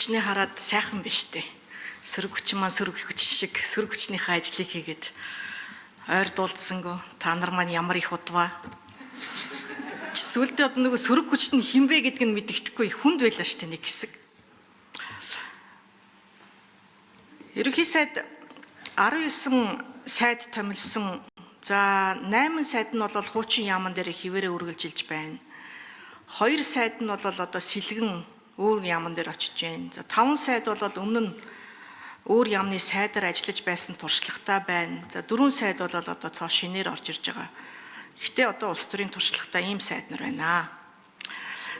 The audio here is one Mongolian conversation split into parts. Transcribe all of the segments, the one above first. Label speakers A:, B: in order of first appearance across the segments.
A: Сөрөг хүчнээ хараад сайхан биш үү? Сөрөг хүчин маань сөрөг хүчин шиг сөрөг хүчнийхээ ажлыг хийгээд ойр дуулдсангүй та нар маань ямар их удваа. Сүүлдээ одоо нөгөө сөрөг хүчт нь хин бэ гэдг нь мэддэхгүй хүнд байлаа штэ нэг хэсэг. Ерөнхий сайд 19 сайд томилсон. За 8 сайд нь бол хуучин яаман дээр хിവэрэ үргэлжилж байна. 2 сайд нь бол одоо сэлгэн өөр яаман дээр очиж байна. За 5 сайд бол өмнө нь өөр яамны сайдаар ажиллаж байсан туршлагатай байна. За 4 сайд бол одоо цоо шинээр орж ирж байгаа. Гэхдээ одоо улс төрийн туршлагатай ийм сайд нар байна.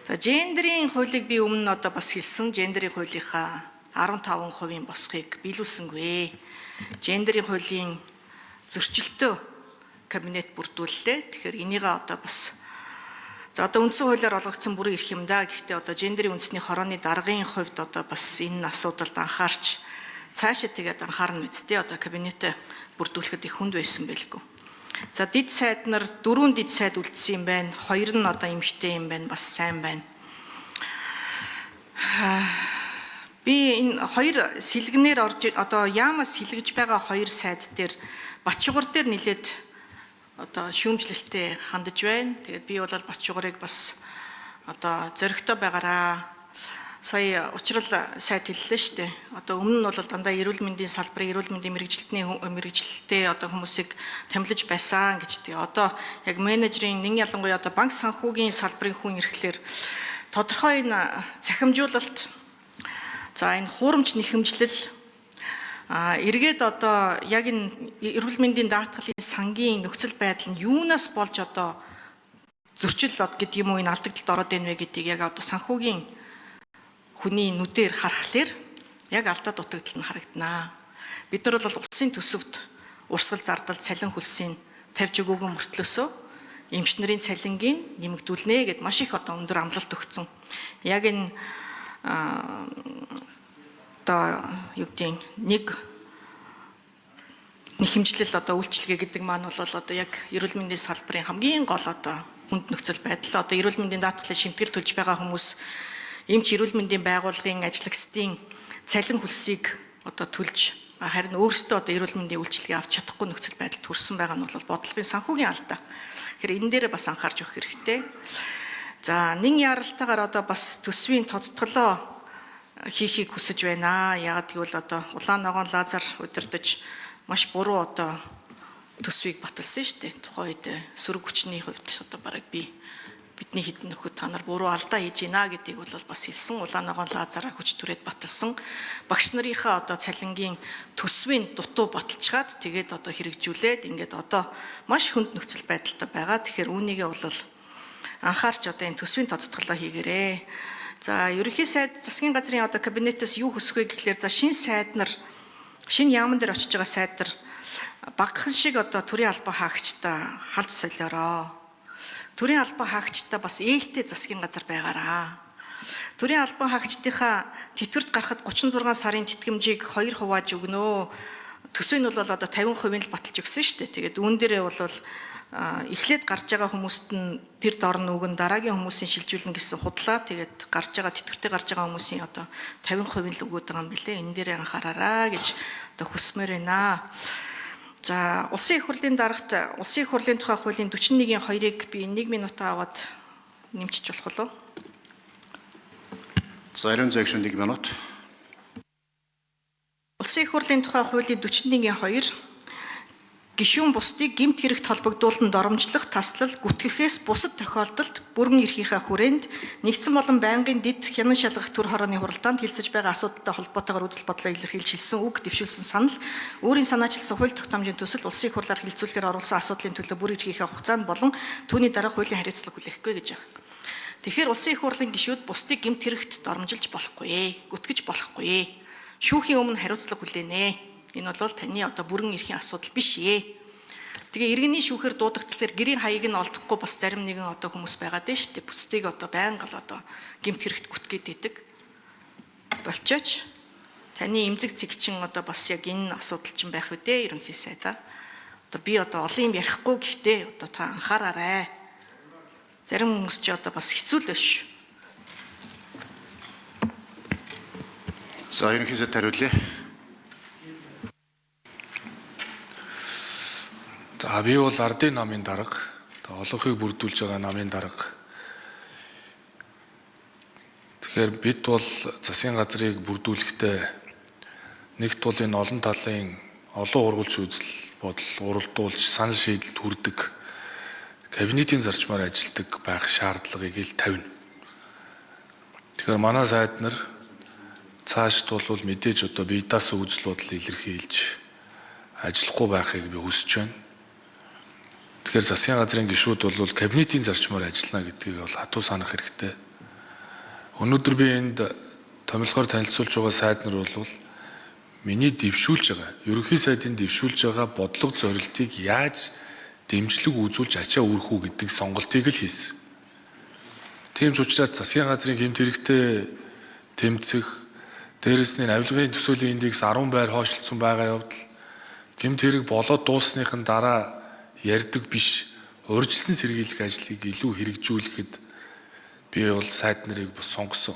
A: За гендерийн хуулийг би өмнө нь одоо бас хэлсэн. Гендерийн хуулийнхаа 15% босхийг биелүүлсэнгүй. Гендерийн хуулийн зөрчилтөө кабинет бүрдүүллээ. Тэгэхээр энийгээ одоо бас за одоо үндсэн хуулиар олгогдсон бүрэн эрх юм да. Гэхдээ одоо гендерийн үндэсний хорооны даргын хувьд одоо бас энэ асуудалд анхаарч цаашаа тэгээд анхаарна үсттэй одоо кабинетээ бүрдүүлэхэд их хүнд байсан байлгүй. За дид сайд нар 4 дид сайд үлдсэн юм байна. 2 нь одоо эмэгтэй юм байна. Бас сайн байна. Би энэ хоёр сэлгэнээр орж одоо яамаас сэлгэж байгаа хоёр сайд дээр Батчугар дээр нилээд одоо шүүмжлэлтэй хандаж байна. Тэгээд би бол Батчугарыг бас одоо зоригтой байгаараа. Сая учрал сайд хэллээ шүү дээ. Одоо өмнө нь бол дандаа эрүүл мэндийн салбарын эрүүл мэндийн мэргэжилтний мэргэжилттэй одоо хүмүүсийг томилж байсан гэж. Тэгээ одоо яг менежерийн нэг ялангуяа одоо банк санхүүгийн салбарын хүн ирэхлээр тодорхой энэ цахимжуулалт, за энэ хуурамч нэхэмжлэл, эргээд одоо яг энэ эрүүл мэндийн даатгалын сангийн нөхцөл байдал нь юунаас болж одоо зөрчил гэдэг юм уу энэ алдагдлалд ороод байна вэ гэдгийг яг одоо санхүүгийн хүний нүдээр харахлаар яг алдаа дутагдал нь харагданаа. Бид нар бол улсын төсөвт урсгал зардал цалин хөлсийн тавьж өгөөгүй мөртлөөсөө эмч нарын цалингийн нэмэгдүүлнэ гэд маш их одоо өндөр амлалт өгсөн. Яг энэ одоо юу гэдгийг нэг нэхэмжлэл одоо үйлчилгээ гэдэг маань бол одоо яг эрүүл мэндийн салбарын хамгийн гол одоо хүнд нөхцөл байдал. Одоо эрүүл мэндийн даатгалын шимтгэл төлж байгаа хүмүүс эмч эрүүл мэндийн байгууллагын ажиллагчдын цалин хөлсийг одоо төлж харин өөрсдөө одоо эрүүл мэндийн үйлчилгээ авч чадахгүй нөхцөл байдалд хүрсэн байгаа нь бол бодлогын санхүүгийн алдаа. Тэгэхээр энэ дээрээ бас анхаарч өгөх хэрэгтэй. За нэн яралтайгаар одоо бас төсвийн тодтголоо хийхийг хүсэж байна. Яг гэвэл одоо улаан ногоон лазер удирдах маш буруу одоо төсвийг баталсан шүү дээ. Тухайн үед сөрөг хүчний хувьд одоо бараг бидний хэдэн нөхөд та нар буруу алдаа хийж байна гэдгийг бол бас хэлсэн. Улаан ногоон лазераа хүч түрээд баталсан. Багш нарынхаа одоо цалингийн төсвийн дутуу баталчгаад тэгээд одоо хэрэгжүүлээд ингээд одоо маш хүнд нөхцөл байдалтай байгаа. Тэгэхээр үүнийгээ бол анхаарч одоо энэ төсвийн тодтголоо хийгээрэй. За ерөнхий сайд засгийн газрын одоо кабинетээс юу хүсэх вэ гэхлээр за шинэ сайд нар шинэ яаман дээр очиж байгаа сайд нар багахан шиг одоо төрийн албан хаагчтай халж солиороо. Төрийн албан хаагчтай бас ээлтэй засгийн газар байгаараа. Төрийн албан хаагчдынхаа тэтгэврт гарахад 36 сарын тэтгэмжийг 2 хувааж өгнө. Төсөв нь бол одоо 50% л баталж өгсөн шүү дээ. Тэгээд үүн дээрээ бол эхлээд гарч байгаа хүмүүст нь тэр дор нь өгөн дараагийн хүмүүсийн шилжүүлнэ гэсэн худлаа. Тэгээд гарч байгаа тэтгэвртэй гарч байгаа хүмүүсийн одоо 50% л өгөөд байгаа юм билээ. Энэ дээрээ анхаараараа гэж одоо хүсмээр байна. За улсын их хурлын дарагт улсын их хурлын тухай хуулийн 41-ийн 2-ыг би 1 минут аваад нэмчиж болох уу?
B: За ариун зээгшин 1 минут.
A: Улсын их хурлын тухай хуулийн 41-ийн 2 гишүүн бусдыг гэмт хэрэгт холбогдуулан доромжлох, таслал, гүтгэхээс бусад тохиолдолд бүрэн эрхийнхээ хүрээнд нэгдсэн болон байнгын дэд хянан шалгах төр хорооны хуралдаанд хилцэж байгаа асуудалтай холбоотойгоор үзэл бодлоо илэрхийлж хэлсэн үг, дэвшүүлсэн санал, өөрийн санаачилсан хууль тогтоомжийн төсөл улсын их хурлаар хэлэлцүүлэхээр оруулсан асуудлын төлөө бүр эрхийнхээ хугацаанд болон түүний дараа хуулийн хариуцлага хүлээхгүй гэж байна. Тэгэхээр улсын их хурлын гишүүд бусдыг гэмт хэрэгт доромжилж болохгүй, гүтгэж болохгүй. Шүүхийн өмнө хариуцлага хүлээнэ. Энэ бол таны одоо бүрэн эрхийн асуудал биш ээ. Тэгээ иргэний шүүхээр дуудагдлахаар гэрийн хаяг нь олдохгүй бас зарим нэгэн одоо хүмүүс байгаа дээ шүү дээ. Бусдыг одоо байнга л одоо гэмт хэрэгт гүтгээд идэг. Болчооч таны эмзэг цэг чин одоо бас яг энэ асуудал чин байх үү дээ ерөнхий сайдаа. Одоо би одоо олон юм ярихгүй гэхдээ одоо та анхаараарай. Зарим хүмүүс чи одоо бас хэцүү л биш.
B: За, ерөнхий сайд хариулъя.
C: За, би бол ардын намын дарга, олонхыг бүрдүүлж байгаа намын дарга. Тэгэхээр бид бол засгийн газрыг бүрдүүлэхдээ нэгт бол энэ олон талын олон ургалж үзэл бодол уралдуулж санал шийдэлд хүрдэг кабинетийн зарчмаар ажилладаг байх шаардлагыг ил тавина. Тэгэхээр манай сайд нар цаашд бол мэдээж одоо бие даасан үзэл бодол илэрхийлж ажиллахгүй байхыг би хүсэж байна. Тэгэхээр засгийн газрын гишүүд бол кабинетийн зарчмаар ажиллана гэдгийг бол хатуу санах хэрэгтэй. Өнөөдөр би энд томилгоор танилцуулж байгаа сайд нар бол миний дэвшүүлж байгаа, ерөнхий сайдын дэвшүүлж байгаа бодлого зорилтыг яаж дэмжлэг үзүүлж ачаа үүрэх үү гэдэг сонголтыг л хийсэн. Тийм ч учраас засгийн газрын гэмт хэрэгтэй тэмцэх, дээрэс нь авилгын төсөөлийн индекс 10 байр хойшлцсон байгаа явдал гэмт хэрэг болоод дуусныхын дараа ярьдаг биш, урьдчилан сэргийлэх ажлыг илүү хэрэгжүүлэхэд би бол сайд нарыг бас сонгосон.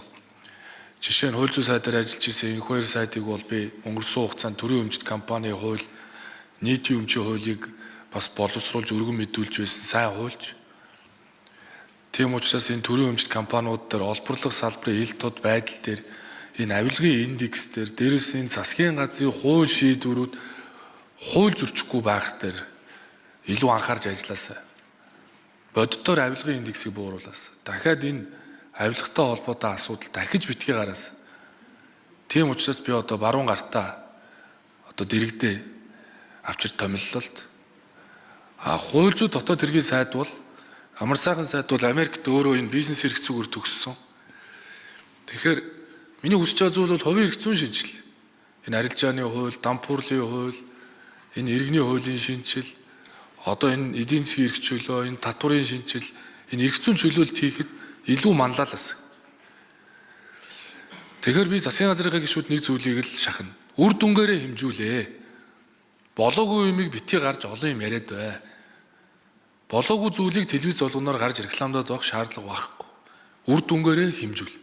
C: Жишээ нь хууль зүйн сайдаар ажиллаж исэн инх хоёр сайдыг бол би өнгөрсөн хугацаанд төрийн өмчт компани хууль, нийтийн өмчийн хуулийг бас боловсруулж өргөн мэдүүлж байсан сайн хуульч. Тийм учраас энэ төрийн өмчт компаниуд дээр олборлох салбарын ил тод байдал дээр энэ авилгын индекс дээр дээрэс нь засгийн газрын хууль шийдвэрүүд хууль зөрчихгүй байх дээр илүү анхаарч ажилласаа. Боддоор авилгын индексийг бууруулаас. Дахиад энэ авилгатай холбоотой асуудал дахиж битгий гараас. Тийм учраас би одоо баруун гартаа одоо дэрэгдээ авчир томиллолт. А хууль зүйн дотоод хэргийн сайд бол амар сайхан сайд бол Америкт өөрөө энэ бизнес эрх зүйгээр төгссөн. Тэгэхээр миний хүсэж байгаа зүйл бол хувийн эрх зүйн шинжил. Энэ арилжааны хууль, дампуурлын хууль, энэ иргэний хуулийн шинжил, одоо энэ эдийн засгийн эрх чөлөө, энэ татварын шинжил, энэ эрх зүйн чөлөөлт хийхэд илүү манлайлаас. Тэгэхээр би засгийн газрынхаа гишүүд нэг зүйлийг л шахна. Үр дүнгээрээ хэмжүүлээ. Болоогүй юмыг битгий гарч олон юм яриад бай. Болоогүй зүйлийг телевиз болгоноор гарч рекламдаад байх шаардлага байхгүй. Үр дүнгээрээ хэмжүүл.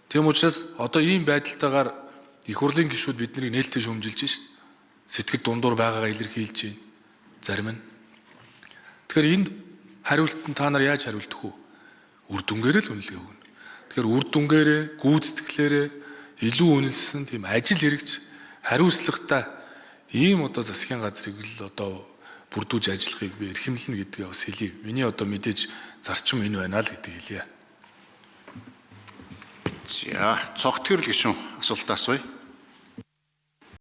C: Тийм учраас одоо ийм байдалтайгаар их хурлын гишүүд биднийг нээлттэй шүүмжилж шít. Сэтгэл дундуур байгаагаа илэрхийлж байна. Зарим нь. Тэгэхээр энд хариулт нь та нар яаж хариулдах вэ? Үр дүнгээрээ л үнэлгээ өгнө. Тэгэхээр үр дүнгээрээ, гүйцэтгэлээрээ илүү үнэлсэн тийм ажил хэрэгч хариуцлагатай ийм одоо засгийн газрыг л одоо бүрдүүлж ажиллахыг би эрхэмлэнэ гэдгийг бас хэлье. Миний одоо мэдээж зарчим энэ байна л гэдгийг хэлье.
B: За, цогт гэрэл гишүүн асуултаа асууя.